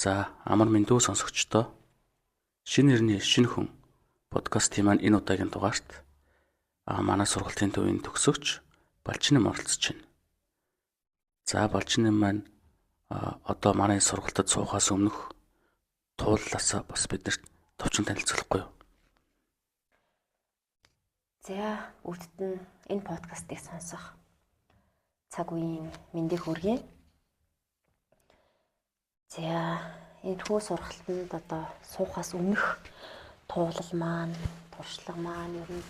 За, амар мэндүү сонсогчдоо. Шинэ хэрний шинэ хүн подкастын маань энэ удаагийн дугаарт манай сургалтын төвийн төгсөгч Балчнам оролцож байна. За, Балчнам маань одоо манай сургалтад суухаас өмнөх тууллаасаа бас биднэрт товчон танилцуулахгүй юу? За, бүгдд нь энэ подкастыг сонсох цаг үеийн мэндийг хүргэе. За, энэ хүү сургалтанд одоо суухаас өмнөх туулал маань, туршлага маань ер нь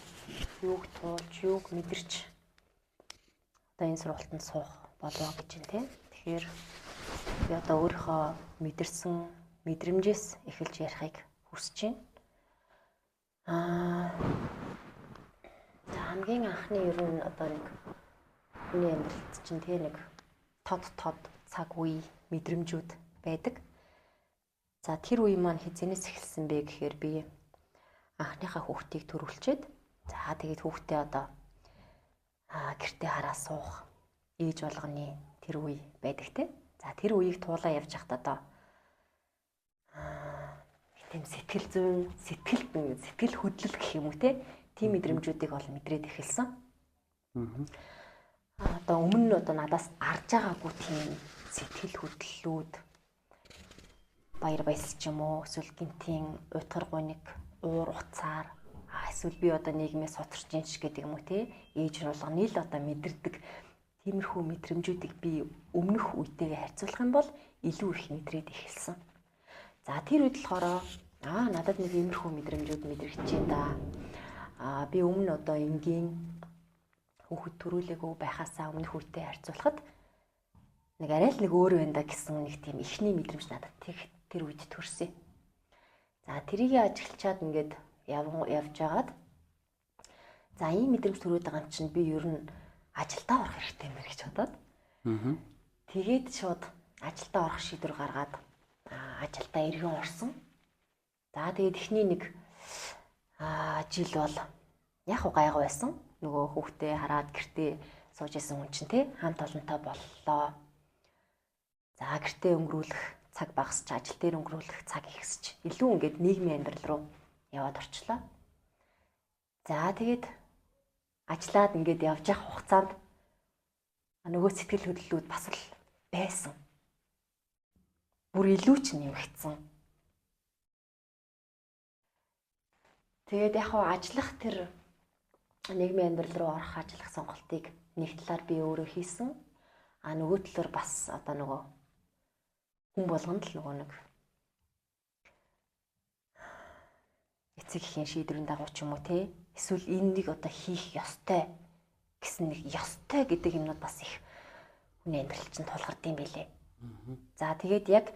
юуг туулж, юуг мэдэрч одоо энэ сургалтанд суух болов гэж байна тийм. Тэгэхээр би одоо өөрийнхөө мэдэрсэн мэдрэмжээс эхэлж ярихыг хүсэж байна. За, хамгийн анхны ер нь одоо нэг хүний амьдралд чинь тийм нэг тод тод цаг үе мэдрэмжүүд байдаг. За, тэр үе маань хизэнээс эхэлсэн бэ гэхээр би анхныхаа хүүхдийг төрүүлчихэд, за тэгээд хүүхдээ одоо гэртээ хараа суух ээж болгоны тэр үе байдаг те. За, тэр үеийг туулаа явж байхад одоо тийм сэтгэл зүйн, сэтгэл хөдлөл гэх юм уу те. Тийм мэдрэмжүүдийг бол мэдрээд эхэлсэн. Одоо өмнө нь одоо надаас арж байгаагүй тийм сэтгэл хөдлөлүүд, баяр баясал ч юм уу, эсвэл гинтийн уйтгар гуниг, уур уцаар, эсвэл би одоо нийгмээс сотарч ин ч гэдэг юм уу те, ээж болгоны л одоо мэдэрдэг тиймэрхүү мэдрэмжүүдийг би өмнөх үетэйгээ харьцуулах юм бол илүү их мэдрээд эхэлсэн. За, тэр үед болохоор надад нэг иймэрхүү мэдрэмжүүд мэдрэгдэж байна да. Би өмнө одоо энгийн хүүхэд төрүүлээгүй байхаасаа өмнөх үетэй харьцуулахад нэг арай л нэг өөр байна да гэсэн нэг тийм ихний мэдрэмж надад тэр үед төрсөн. За, тэрийг ажиглачаад ингээд явж байгаад, за ийм мэдрэмж төрөөд байгаа юм чинь би ер нь ажилдаа орох хэрэгтэй юм байна гэж бодоод. Тэгээд шууд ажилдаа орох шийдвэр гаргаад ажилдаа эргэн орсон. За, тэгээд эхний нэг жил бол яг гайгүй байсан. Нөгөө хүүхдээ хараад гэртээ сууж исэн хүн чинь те хамт олонтой боллоо. За, гэртээ өнгөрүүлэх цаг багасч, ажил дээр өнгөрүүлэх цаг ихсэж, илүү ингээд нийгмийн амьдрал руу яваад орчлоо. За, тэгээд ажиллаад ингээд явж явах хугацаанд нөгөө сэтгэл хөдлөлүүд бас л байсан. Бүр илүү ч нэмэгдсэн. Тэгээд яг хаа ажиллах тэр нийгмийн амьдрал руу орох ажиллах сонголтыг нэг талаар би өөрөө хийсэн. А нөгөө талаар бас одоо нөгөө хүн болгонд л нөгөө нэг эцэг эхийн шийдвэрийн дагуу ч юм уу те, эсвэл энэ нэг одоо хийх ёстой гэсэн нэг ёстой гэдэг юмнууд бас их хүний амьдрал чинь тулгард юм билээ. За, тэгээд яг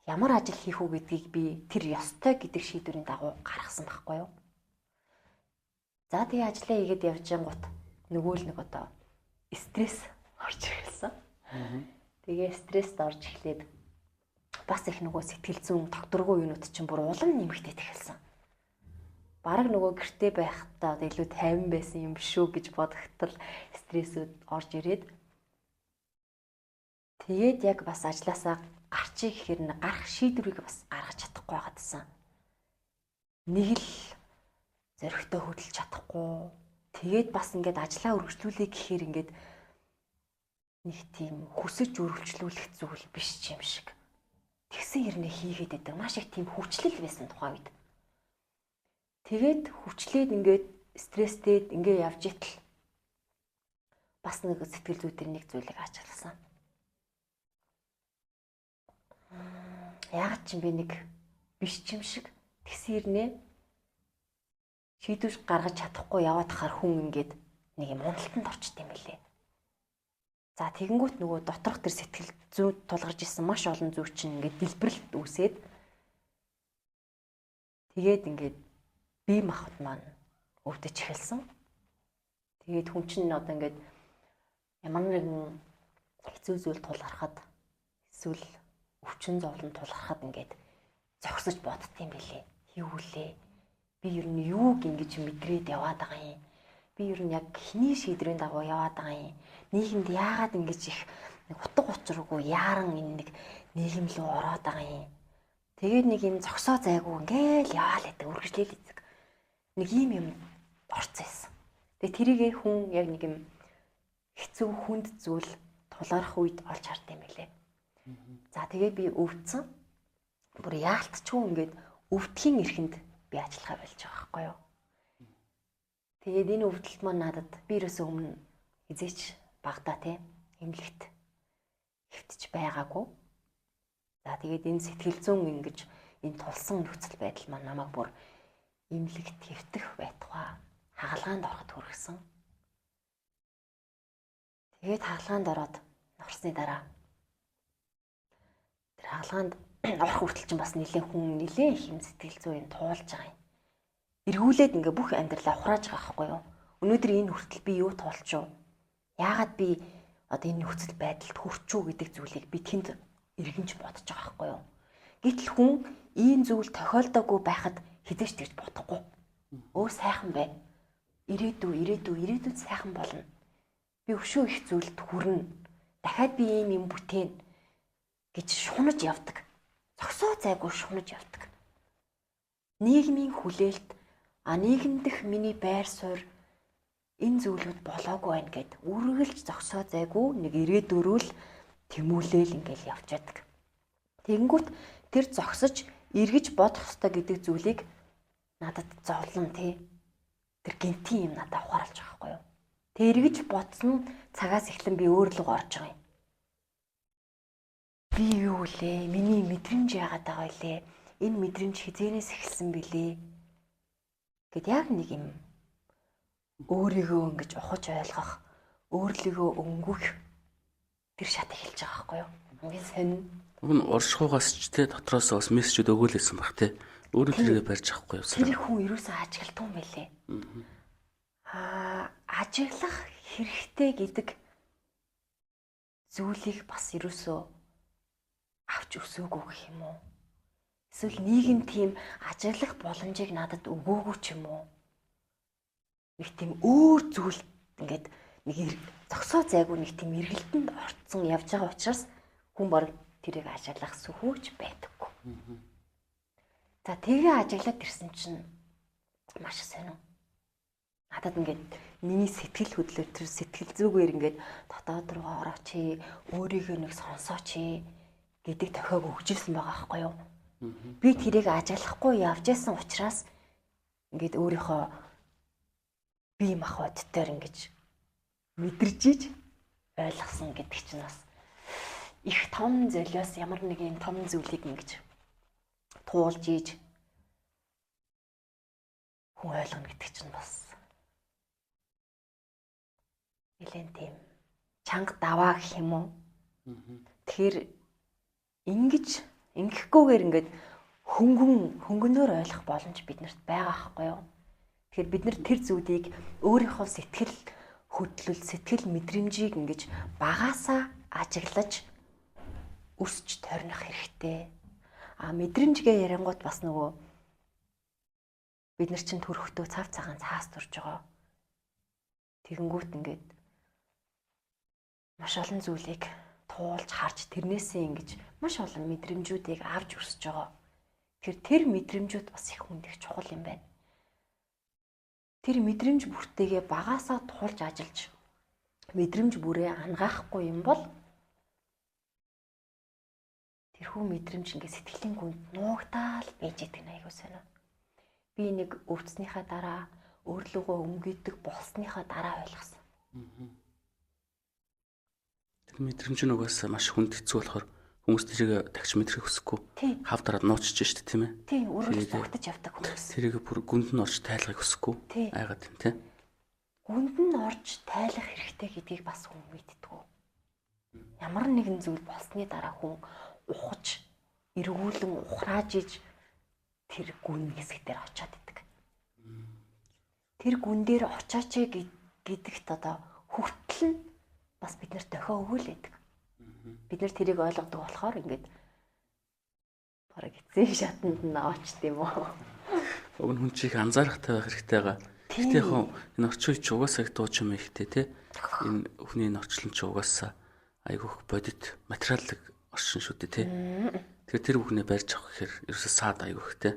ямар ажил хийх үү гэдгийг би тэр ёстой гэдэг шийдвэрийн дагуу гаргасан байхгүй юу? За, тэгээ ажлаа хийгээд явж гингут нөгөө л нэг одоо стресс орж эхэлсэн. Тэгээ стресст орж эхлээд бас их нөгөө сэтгэл зүйн тогтворгүй юунууд чинь бүр улам нэмэгдээд эхэлсэн. Бараг нөгөө гэрте байхдаа одоо илүү тайван байсан юм биш үү гэж бодогтол стрессүүд орж ирээд, тэгээд яг бас ажилласаа гарчиг гэхээр гарах шийдвэрийг бас гаргаж чадахгүй байгаадсан. Нэг л зоригтой хөдөлж чадахгүй. Тэгээд бас ингээд ажлаа үргэлжлүүлээ гэхээр ингээд нэг тийм хүсэж үргэлжлүүлэх зүйл биш юм шиг. Тэгсэн хэрнээ хийгээд байдаг. Маш их тийм хүчлэл байсан тухайн үед. Тэгээд хүчлээд ингээд стресстэй ингээд явж итэл бас нэг сэтгэл зүй төр нэг зүйлийг ажигласан. Яагаад ч юм бэ нэг биш юм шиг тэгсэн хэрнээ шийдвэр гаргаж чадахгүй яваад хахаар хүн ингээд нэг юм уналтанд орчт юм билээ. За, тэгэнгүүт нөгөө доторх тэр сэтгэл зүй тулгарч исэн маш олон зүйл чинь ингээд дэлбэрэлт үүсээд, тэгээд ингээд бие махбод маань өвдөж эхэлсэн. Тэгээд хүн чинь одоо ингээд ямар нэгэн хэцүү зүйл тулгархад эсвэл өвчин зовлон тулгархад ингээд зогсож боддсон билээ. Юу лээ? Би ер нь юуг ингэж мэдрээд яваад байгаа юм? Би ер нь яг хиний шийдвэрийн дагуу яваад байгаа юм? Нийгэмд яагаад ингэж их нэг утга учиргүй яаран энэ нэг нийгэм рүү ороод байгаа юм? Тэгээд нэг юм зогсоо зайгүй ингээл яваал гэдэг үргэлжлээл эзэг. Нэг ийм юм орцсон байсан. Тэгээд тэрийгэ хүн яг нэг юм хэцүү хүнд зүйл тулгарх үед олж хард юм билээ. За тэгээд би өвдсөн. Бүр яалтчгүй ингээд өвдхийн эрхэнд би ажиллахаа болж байгаа байхгүй юу. Тэгээд энэ өвдөлт маань надад би ерөөсөө өмнө хизээч багтаа тийм эмнэлэгт хэвтэж байгаагүй. За тэгээд энэ сэтгэл зүйн ингэж энэ тулсан нөхцөл байдал маань намайг бүр эмнэлэгт хэвтэх байтугай хагалгаанд ороход хүргэсэн. Тэгээд хагалгаанд ороод орсны дараа тэр хагалгаанд орох хүртэл чинь бас нэлээд хүн нэлээд их юм сэтгэл зүй юм туулж байгаа юм. Эргүүлээд ингээ бүх амьдралаа хурааж байгаа байхгүй юу? Өнөөдөр энэ хүртэл би юу туулчих вэ? Яагаад би одоо энэ нөхцөл байдалд хүрчүү гэдэг зүйлийг би тэнд эргэнж бодож байгаа байхгүй юу? Гэтэл хүн ийм зүйл тохиолдоогүй байхад хизээч тэгж бодохгүй. Өө сайхан байна. Ирээдүй, ирээдүй, ирээдүйд сайхан болно. Би өшөө их зүйлд хүрнэ. Дахиад би ийм юм бүтээн гэж шунаж явдаг. Зогсоо зайгүй шунаж явдаг. Нийгмийн хүлээлт, нийгэмдэх миний байр суурь энэ зүйлүүд болоогүй байна гэд үргэлж зогсоо зайгүй нэг ирээдүрүүл тэмүүлээл ингээл явж байдаг. Тэгэнгүүт тэр зогсож эргэж бодох ёстой гэдэг зүйлийг надад зовлон тий. Тэр гинтийн юм надад ухаарлаж байгаа байхгүй юу? Тэг эргэж бодсон цагаас эхлэн би өөр луг орж байгаа юм. Би юу лээ? Миний мэдрэмж яагаад байгаа вэ? Энэ мэдрэмж хизээнээс эхэлсэн бэлээ? Гэт яг нэг юм өөрийгөө ингэж ухаж ойлгох, өөрлөгөө өнгөх тэр шат эхэлж байгаа байхгүй юу? Хамгийн сонин. Уг нь оршихугаас ч те дотроос бас мессежүүд өгөөлсэн баг те. Өөрөө тэргээ барьж авахгүй явсан. Тэр хүн ерөөсөө ажигладаг юм байлээ. Ажиглах хэрэгтэй гэдэг зүйлийг бас ерөөсөө авч өсөөгүй гэх юм уу? Эсвэл нийгэм тийм ажиглах боломжийг надад өгөөгүй ч юм уу? Нэг тийм өөр зүйл ингээд нэг зогсоо зайгүй нэг тийм эргэлтэнд орцсон явж байгаа учраас хүн баг тэрийг ажиглах сүхүүч байдаггүй. За тэгээ ажиглаад ирсэн чинь маш сонин. Надад ингээд миний сэтгэл хөдлөл тэр сэтгэл зүгээр ингээд дотоод руу орооч, өөрийгөө нэг сонсооч гэдэг тохиог өгч ирсэн байгаа байхгүй юу? Би тэрийг ажиглахгүй явж исэн учраас ингээд өөрийнхөө бие махбодтойр ингэж мэдэрч иж ойлгосон гэдэг чинь бас их том золиос ямар нэгэн том зүйлийг ингэж туулж иж хүн ойлгоно гэдэг чинь бас нэлээд тийм чанга даваа гэх юм уу? Тэгэхээр ингэж ингэхгүйгээр ингээд хөнгөнөөр ойлгох боломж биднэрт байгаа байхгүй юу? Тэгэхээр бид нар тэр зүйлийг өөрийнхөө сэтгэл хөдлөл, сэтгэл мэдрэмжийг ингэж багаасаа ажиглаж өсч торних хэрэгтэй. А мэдрэмжгээ ярингууд бас нөгөө бид нар чинь төрөхдөө цав цагаан цаас төрж байгаа. Тэгэнгүүт ингээд маш олон зүйлийг туулж харж тэрнээсээ ингэж маш олон мэдрэмжүүдийг авч өсөж байгаа. Тэгэхээр тэр мэдрэмжүүд бас их хүнд их чухал юм байна. Тэр мэдрэмж бүртээгээ багаасаа туулж ажиллаж мэдрэмж бүрээ ангаахгүй юм бол тэрхүү мэдрэмж ингээд сэтгэлийн гүнд нуугдаал байж идэг нь айгуу сонио. Би нэг өвдснийхаа дараа өөрлөгөө өнгөдөг болсныхаа дараа ойлгосон. Тэр мэдрэмж нь угаасаа маш хүнд хэцүү болохоор хүмүүс тэрийг тагч мэдрэх хүсэхгүй. Хав дараад нуучж штэ тийм ээ. Тийм, үргэлж зүгтэж явдаг хүмүүс. Тэрийг бүр гүнд нь орж тайлахыг хүсэхгүй. Айгаад юм тийм. Гүнд нь орж тайлах хэрэгтэй гэдгийг бас хүн мэддэг. Ямар нэгэн зүйл болсны дараа хүн ухаж, эргүүлэн ухрааж иж тэр гүн хэсэг дээр очиод идэг. Тэр гүн дээр очооч гэдэгт одоо хүртэл нь бас бид нарт дохио өгөөлэдэг. Бид нар тэрийг ойлгодог болохоор ингээд бараг эцсийн шатанд нь аваачд юм уу. Уг нь хүн чих анзаарахтай байх хэрэгтэй байгаа. Гэхдээ яг энэ орчин үеч угаасаа их дуу чимээ ихтэй те. Энэ хүний энэ орчлон чи угаасаа айгүйх бодит материаллык орчин шүү дээ те. Тэгэхээр тэр бүхнээ барьж авах гэхээр ерөөсөө саад аягүй ихтэй.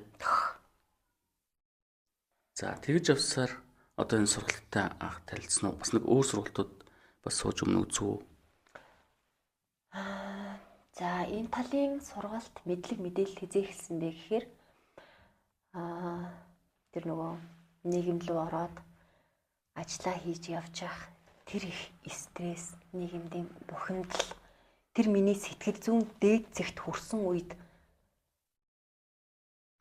За тэгж явсаар одоо энэ сургалттай анх танилцсан уу? Бас нэг өөр сургалтууд бас сууж өмнө үзүү. За энэ талын сургалт мэдлэг мэдээлэл хизээ эхэлсэн бэ гэхээр тэр нөгөө нийгэм рүү ороод ажиллаа хийж явж явах тэр их стресс, нийгэмдийн бухимдал тэр миний сэтгэл зүйн дээд зэгт хүрсэн үед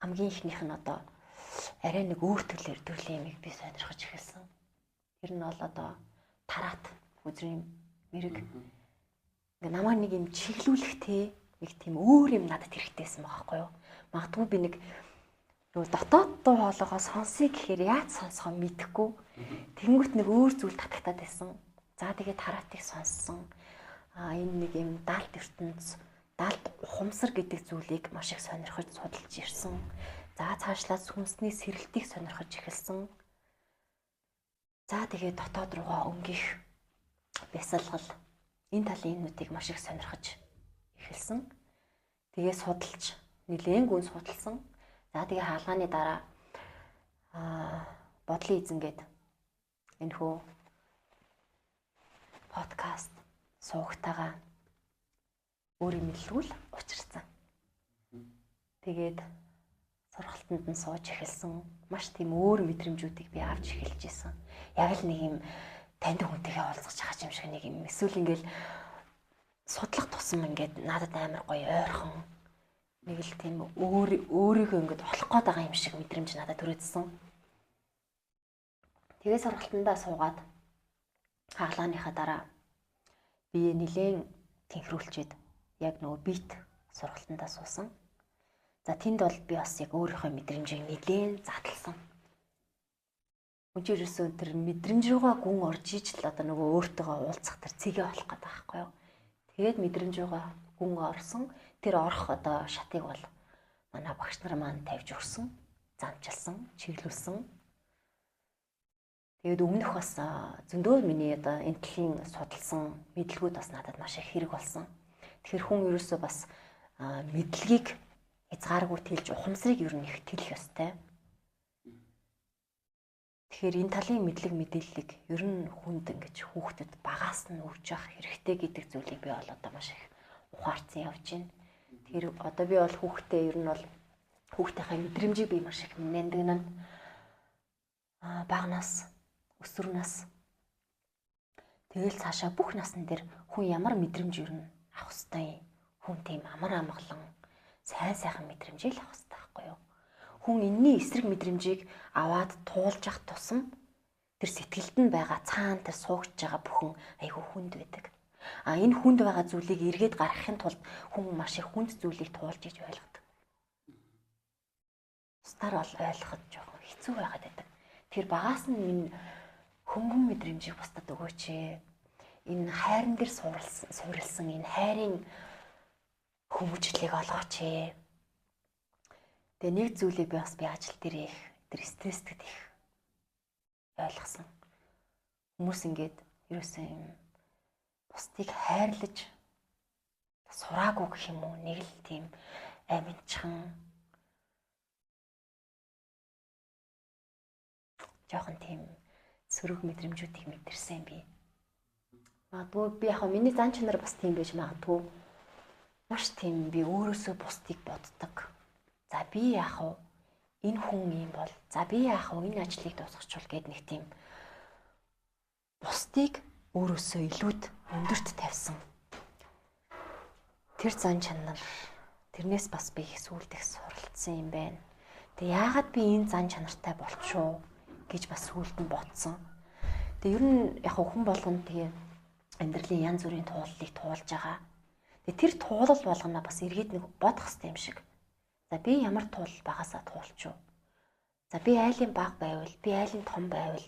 хамгийн ихнийх нь одоо арай нэг өөр төрлөөр төрлийн юмыг би сонирхож эхэлсэн. Тэр нь бол одоо тараат үзрийн мэрэг. Ингээ намайг нэг юм чиглүүлэх те нэг тийм өөр юм надад хэрэгтэйсэн байгаа байхгүй юу? Магадгүй би нэг нөгөө дотоод дуу хоолойгоо сонсъё гэхээр яаж сонсохоо мэдэхгүй. Тэнгүүт нэг өөр зүйл татагтаад байсан. За тэгээд тараатыг сонссон. Энэ нэг юм далд ертөнц, далд ухамсар гэдэг зүйлийг маш их сонирхож судалж ирсэн. За цаашлаад сүнсний сэрэлтийг сонирхож эхэлсэн. За тэгээд дотоод руугаа өнгөх бясалгал энэ талын юмнуудыг маш их сонирхож эхэлсэн. Тэгээ судалж нэлээн гүн судалсан. За тэгээ хаалгааны дараа бодлын эзэн гээд энэ хөө подкаст суугтайгаа өөрийн мэдлэгүүл учирсан. Тэгээд сургалтанд нь сууж эхэлсэн. Маш тийм өөр мэдрэмжүүдийг би авч эхэлж исэн. Яг л нэг юм таньдаг хүнтэйгээ уулзах байгаа юм шиг нэг юм. Эсвэл ингээл судлах тусам ингээд надад амар гоё ойрхон нэг л тийм өөрийгөө ингээд олох гээд байгаа юм шиг мэдрэмж надад төрөөдсөн. Тэгээ сургалтандаа суугаад хагалгааныхаа дараа би нилээн тэнхрүүлчихэд яг нөгөө бит сургалтандаа суусан. За тэнд бол би бас яг өөрийнхөө мэдрэмжийг нилээн задлсан. Хүн чинь ерөөсөө тэр мэдрэмж рүүгээ гүн орж иж л одоо нөгөө өөртөөгөө уулзах тэр цэгээ олох гэдэг байхгүй юу. Тэгээд мэдрэмж рүүгээ гүн орсон. Тэр орох одоо шатыг бол манай багш нар маань тавьж өгсөн, замчилсан, чиглүүлсэн. Тэгээд өмнөх бас зөндөө миний одоо энэ төрлийн судалсан мэдлэгүүд бас надад маш их хэрэг болсон. Тэгэхээр хүн ерөөсөө бас мэдлэгийг хязгааргүй тэлж ухамсарыг ер нь их тэлэх ёстой. Тэгэхээр энэ талын мэдлэг мэдээллийг ер нь хүнд ингэж хүүхдэд багаас нь өгч явах хэрэгтэй гэдэг зүйлийг би бол одоо маш их ухаарсан явж байна. Тэгэхээр одоо би бол хүүхдээ ер нь бол хүүхдийнхээ мэдрэмжийг би маш их нандинан бага нас, өсвөр нас тэгэл цаашаа бүх насн дээр хүн ямар мэдрэмж ер нь авах ёстой юм. Хүн тийм амар амгалан сайн сайхан мэдрэмжийг л авах ёстой байхгүй юу? Хүн энэний эсрэг мэдрэмжийг аваад туулж явах тусам тэр сэтгэлд нь байгаа цаана тэр суугч байгаа бүхэн айгүй хүнд байдаг. А энэ хүнд байгаа зүйлийг эргээд гаргахын тулд хүн маш их хүнд зүйлийг туулж иж ойлгодог. Бусдаар бол ойлгоход жоохон хэцүү байгаад байдаг. Тэр багаас нь минь хөнгөн мэдрэмжийг бусдад өгөөч ээ. Энэ хайран дээр суурилсан энэ хайрын хүмүүжлийг олгооч ээ. Тэгээ нэг зүйлийг би бас би ажил дээр их тэр стресстэд их ойлгосон. Хүмүүс ингээд ерөөсөө юм бусдыг хайрлаж сураагүй гэх юм уу, нэг л тийм аминчхан жоохон тийм сөрөг мэдрэмжүүдийг мэдэрсэн би. Магадгүй би яг миний зан чанар бас тийм байж магадгүй. Маш тийм би өөрөөсөө бусдыг боддог. За би яах вэ? Энэ хүн юм бол за би яах вэ? Энэ ажлыг дуусгачихвал гэд нэг тийм бусдыг өөрөөсөө илүүд өндөрт тавьсан. Тэр зан чанар тэрнээс бас би их сүулт их суралцсан юм байна. Тэг яагаад би энэ зан чанартай болчихоо гэж бас сүулт нь ботсон. Тэг ер нь яг хүн болгоно тэгээ амьдралын янз бүрийн тууллыг туулж байгаа. Тэг тэр туулал болгоно бас эргээд нэг бодох хэрэгтэй юм шиг. За би ямар туулал багасаа туулчих вэ? За би айлын баг байвал, би айлын том байвал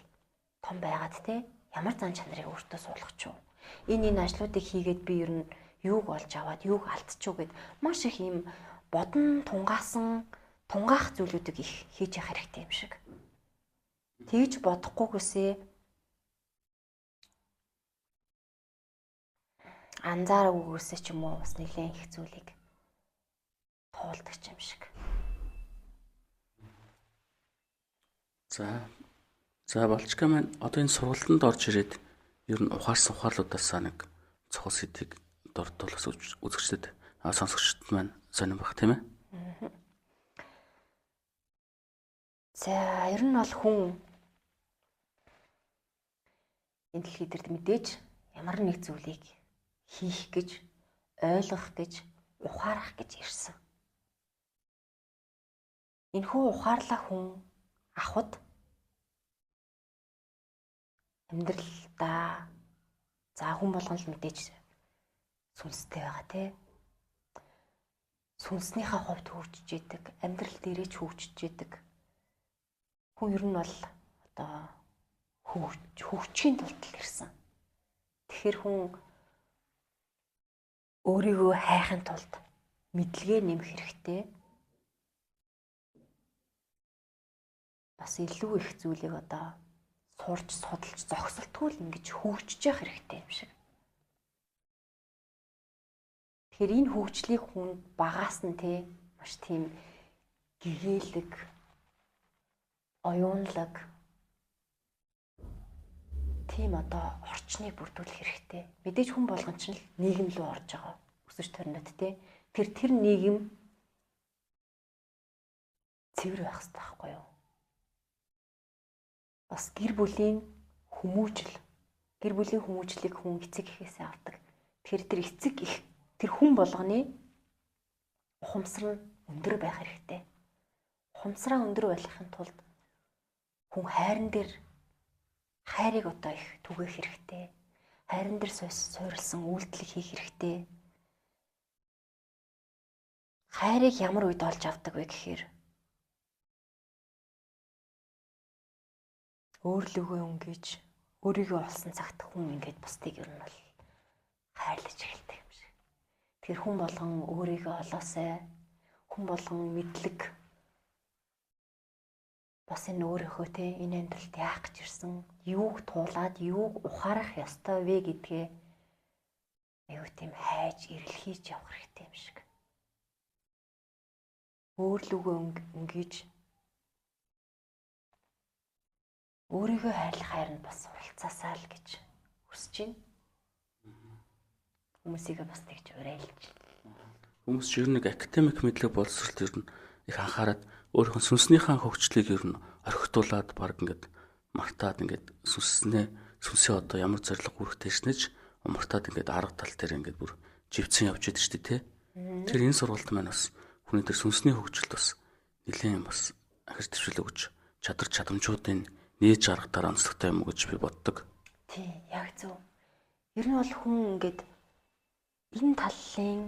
том байгаад те ямар зан чанарыг өөртөө суулгачих вэ? Энэ ажлуудыг хийгээд би ер нь юуг олж аваад юуг алдчих вэ гэд маш их юм бодон тунгаасан тунгаах зүйлүүдийг их хийж явах хэрэгтэй юм шиг. Тэгж бодохгүйгээсээ анзаараагүйгээсээ ч юм уу бас нэлээд их зүйлийг туулдаг юм шиг. За. За Балчка маань одоо энэ сургалтанд орж ирээд ер нь ухаарсан ухаарлуудаасаа нэг цохол сэдвийг дурдвал үзэгчдэд сонсогчдод маань сонирн баг тийм ээ. За ер нь бол хүн энэ дэлхий дээр мэдээж ямар нэг зүйлийг хийх гэж, ойлгох гэж, ухаарах гэж ирсэн. Энэхүү ухаарлаа хүн авахд амьдралдаа за хүн болгон л мэдээж сүнстэй байгаа тий. Сүнснийхээ хувьд хөгжиж идэг, амьдрал дээрээ ч хөгжиж идэг. Хүн ер нь бол одоо хөгжихийн тулд л ирсэн. Тэгэхээр хүн өөрийгөө хайхын тулд мэдлэгээ нэмэх хэрэгтэй. Бас илүү их зүйлийг одоо сурч, судалж, зогсолтгүй л ингэж хөгжиж явах хэрэгтэй юм шиг. Тэгэхээр энэ хөгжлийг хүн багаас нь те маш тийм гэгээлэг, оюунлаг тийм одоо орчныг бүрдүүлэх хэрэгтэй. Мэдээж хүн болгон ч л нийгэм рүү орж байгаа. Өсөж торнот те. Тэр нийгэм цэвэр байх хэрэгтэй байхгүй юу? Бас гэр бүлийн хүмүүжил. Гэр бүлийн хүмүүжлийг хүн эцэг эхээсээ авдаг. Тэгэхээр тэр эцэг их тэр хүн болгоны ухамсар нь өндөр байх хэрэгтэй. Ухамсараа өндөр байлгахын тулд хүн хайран дээр хайрыг одоо их түгээх хэрэгтэй. Хайран дээр суурилсан үйлдэл хийх хэрэгтэй. Хайрыг ямар үед олж авдаг вэ гэхээр өөрлөгөө өнгөж өөрийгөө олсон цагт хүн ингээд бусдыг ер нь бол хайрлаж эхэлдэг юм шиг. Тэгэхээр хүн болгон өөрийгөө олоосай, хүн болгон мэдлэг бас энэ өөрийнхөө те энэ амьдралд яах гэж ирсэн, юуг туулаад юуг ухаарах ёстой вэ гэдгээ аюу тийм хайж эрэлхийж явах хэрэгтэй юм шиг. Өөрлөгөө өнгөж өөрийгөө хайрлах хайр нь бас суралцаасаа л гэж хүсэж байна. Хүмүүсийгээ бас тэгж уриалж. Хүмүүс ер нь нэг академик мэдлэг боловсролт ер нь их анхаарад өөрийнх нь сүнснийхээ хөгжлийг ер нь орхитуулад баг ингээд мартаад ингээд сүнсээ одоо ямар зорилго үүрэгтэй ирснэж мартаад ингээд арга тал дээр ингээд бүр живцэн явж идэв шүү дээ тий. Тэр энэ сургалт маань бас хүний тэр сүнсний хөгжилд бас нэлээд бас ахир дэвшил өгч чадвар чадамжуудын нээж гаргадаар онцлогтой юм уу гэж би боддог. Тий, яг зөв. Ер нь бол хүн ингээд энэ талын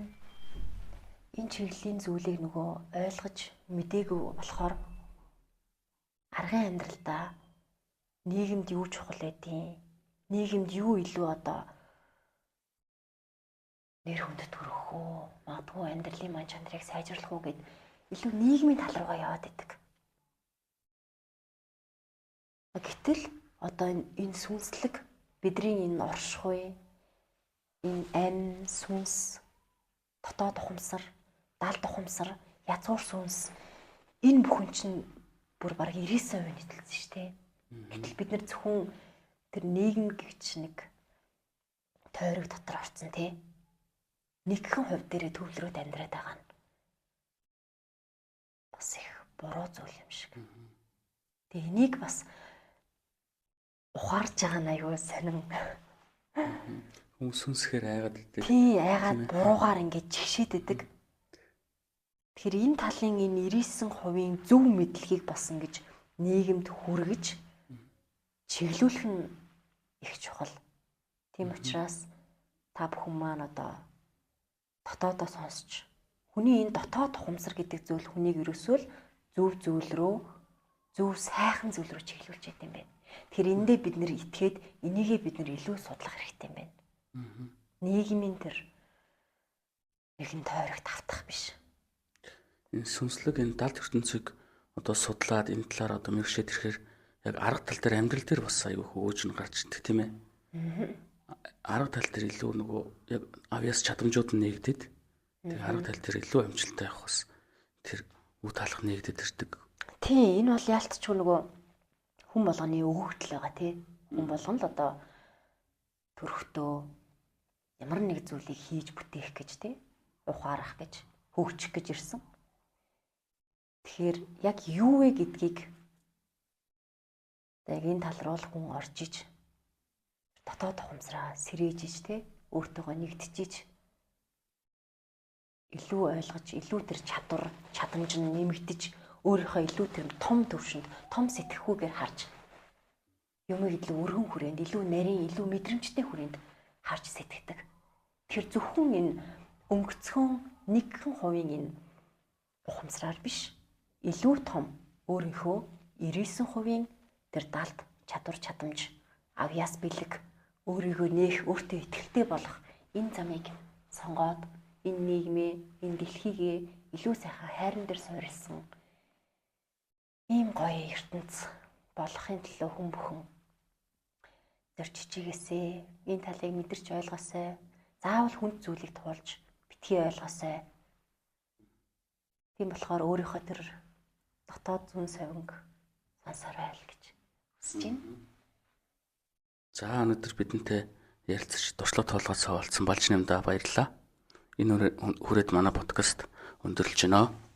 энэ чиглэлийн зүйлийг нөгөө ойлгож мдээгүй болохоор аргын амьдралдаа нийгэмд юу чухал байдیں۔ Нийгэмд юу илүү одоо нэр хүндэт төрөх үү, магадгүй амьдралын ман чанарыг сайжруулах уу гэд илүү нийгмийн тал руугаа яваад идэг. Гэтэл одоо энэ сүнслэг бидний энэ оршихуй, энэ ам сүнс, дотоод ухамсар, далд ухамсар, язгуур сүнс энэ бүхэн чинь бүр бараг 99% нийтэлсэн шүү дээ. Гэтэл бид нар зөвхөн тэр нийгэм гэгч нэг тойрог дотор орцсон тий. Нэгхэн хувь дээрээ төвлөрөөд амьдраад байгаа нь бас их буруу зүйл юм шиг. Тэгээ энийг бас ухаарч байгаа нь аюу сонин. Хүмүүс сүнсгээр айгаад идэг. Тий, айгаад буруугаар ингэж чигшээд идэг. Тэгэхээр энэ талын энэ 99%-ийн зөв мэдлэгийг бас ингэж нийгэмд хүргэж чиглүүлэх нь их чухал. Тийм учраас та бүхэн маань одоо дотоодоо сонсч хүний энэ дотоод ухамсар гэдэг зүйл хүнийг ерөөсөө л зөв зүйл рүү, зөв сайхан зүйл рүү чиглүүлж яд юм байна. Тэгэхээр эндээ бид нэр итгээд энийгээ бид нэр илүү судлах хэрэгтэй юм байна. Нийгмийн тэр нэгэн тойрогт автах биш. Энэ сүнслэг энэ далд ертөнцийг одоо судлаад энэ талаар одоо мэрэгшээд ирэхээр яг арга тал дээр амьдрал дээр бас аюу хөгжин гарч ирдэг тийм ээ. Арга тал дээр илүү нөгөө яг авьяас чадамжууд нь нэгдэд. Тэгээ арга тал дээр илүү амжилттай явах бас Үе талах нэгдэд ирдэг. Тийм, энэ бол яалтчгүй нөгөө хүн болгоны өгөгдөл байгаа тий. Хүн болгон л одоо төрхтөө ямар нэг зүйлийг хийж бүтээх гэж тий, ухаарах гэж, хөгжих гэж ирсэн. Тэгэхээр яг юу вэ гэдгийг яг энэ тал руу л хүн орж иж дотоод ухамсараа сэрээж иж тий, өөртөөгөө нэгтжиж илүү ойлгож, илүү тэр чадвар, чадамж нь нэмэгдэж, өөрийнхөө илүү тэр том төвшөнд, том сэтгэхүйгээр харж юмыг илүү өргөн хүрээнд, илүү нарийн, илүү мэдрэмжтэй хүрээнд харж сэтгэдэг. Тэгэхээр зөвхөн энэ өнгөцхөн нэгэн хувийн энэ ухамсараар биш, илүү том өөрийнхөө 99%-ийн тэр далд чадвар чадамж, авьяас бэлэг, өөрийгөө нээх, өөртөө итгэлтэй болох энэ замыг сонгоод энэ нийгмээ, энэ дэлхийгээ илүү сайхан хайран дээр суурилсан ийм гоё ертөнц болгохын төлөө хүн бүхэн зорч хичээгээсэй, энэ талыг мэдэрч ойлгоосай, заавал хүнд зүйлийг туулж битгий ойлгоосай. Тийм болохоор өөрийнхөө тэр дотоод зүүн совинг сонсоор байл гэж хүсэж байна. За, өнөөдөр бидэнтэй ярилцаж туршлага тоолгоод суулцсан Балж нэмдэ баярлалаа. Энэ хүрээд манай подкаст өндөрлөж байна.